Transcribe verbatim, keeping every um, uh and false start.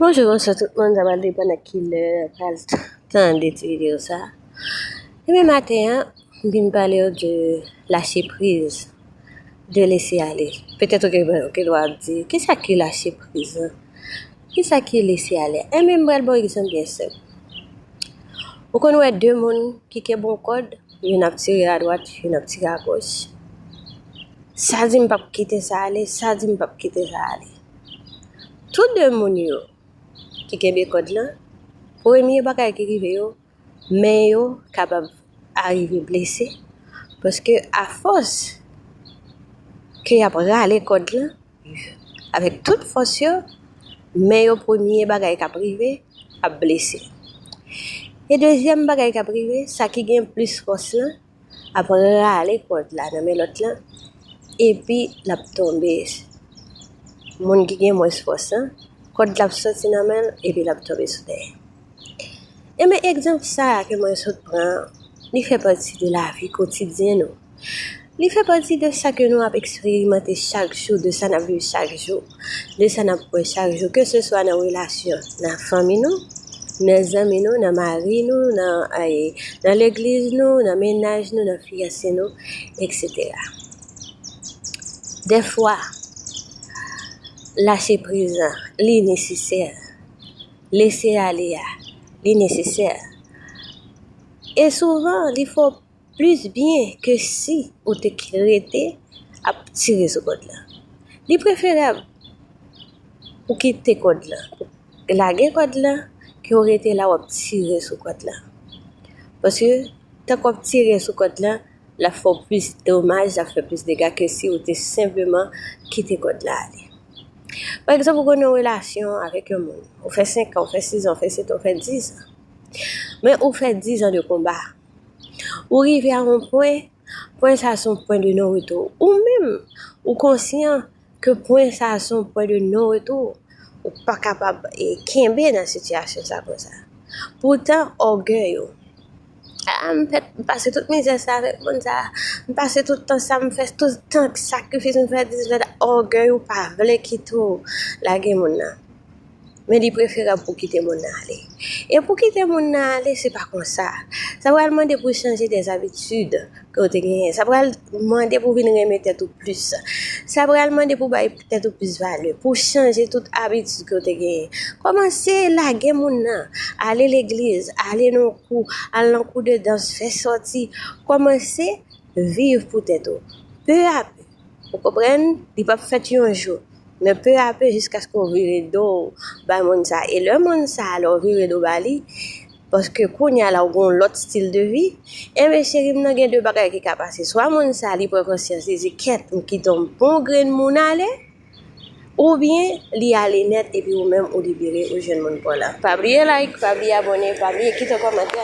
Bonjou, bonswa tout moun, sa pral depann ak ki lè pral tande ti videyo sa. Ebyen, maten an, m vin pale w de lâcher prise, de laisser aller. Petèt ou gen, ou gen dwa ap di, kisa ki lâcher prise an? Kisa ki laisser aller? Ebyen, m pral ba w egzanp byen senp. Ou konn wè de moun ki kenbe yon kòd, youn ap tire adwat, youn ap tire agoch. Sa di m p ap kite sa ale, sa di m p ap kite sa ale. Tou de moun yo ki kenbe kòd lan, premye bagay ki rive yo, men yo kapab arive blese, paske afòs ke y ap rale kòd lan, avèk tout fòs yo, men yo premye bagay k ap rive, ap blese. E dezyèm bagay k ap rive, sa ki gen plis fòs lan, ap rale kòd la nan men lòt lan, epi l ap tonbe. Moun ki gen mwens fòs lan, kòd la ap soti nan men l, epi l ap tonbe sou tè. Ebyen, egzanp sa a ke mwen sot pran, li fè pati de lavi kotidyen nou. Li fè pati de sa ke nou ap eksperimante chak jou, de sa n ap viv chak jou, de sa n ap wè chak jou, ke se swa nan relasyon, nan fanmi nou, nan zanmi nou, nan mari nou, nan, ay, nan legliz nou, nan mennaj nou, nan fiyanse nou, etsetera. Dèfwa, lache priz lan, li nesesè. Lese ale a, li nesesè. E souvan, li fè w plis byen ke si ou te k-, rete ap tire sou kòd lan. Li preferab ou kite kòd lan, ou lage kòd lan, ke w rete la w ap tire sou kòd lan. Paske, tank w ap tire sou kòd lan, l ap fè w plis domaj, l ap fè plis dega ke si ou te senpleman kite kòd la ale. Pa egzanp, ou gen yon relasyon avèk yon moun. Ou fè senk an, ou fè sis an, ou fè sèt an, ou fè dis an. Men ou fè dis an de konba. Ou rive a yon pwen, pwen sa a se yon pwen de non retou. Ou menm, ou konsyan ke pwen sa a se yon pwen de non retou. Ou pa kapab, e, kenbe nan sitiyasyon sa konsa. Poutan, ògèy ou. A, m fè, m pase tout mizè sa avèk moun sa. M pase tout tan sa, m fè tout tan sakrifis, m fè dis lè, ògèy ou pa vle kite w lage moun nan. Men li preferab pou kite moun nan ale. E pou kite moun nan ale, se pa konsa. Sa pral mande pou chanje dèzabitid ke w te genyen. Sa pral mande pou vin renmen tèt ou plis. Sa pral mande pou bay tèt ou plis valè, pou chanje tout abitid ke w te genyen. Kòmanse lage moun nan, ale legliz, ale nan kou, al nan kou de dans, fè sòti. Kòmanse viv pou tèt ou. Pe a pe. Ou konprann? Li p ap fèt yon jou. Men pe a pe jiskaske w vire do w bay moun sa. E lè moun sa, lè w vire do ba li, paske kounye a la ou gen yon lòt stil de vi, enben cheri m nan gen de bagay ki ka pase. Swa moun sa li pran konsyans, li di, kèt, m kite yon bon grenn moun ale, oubyen li ale nèt epi ou menm ou libere, ou jwenn moun pa w la. Pa bliye like, pa bliye abòne, pa bliye kite kòmantè.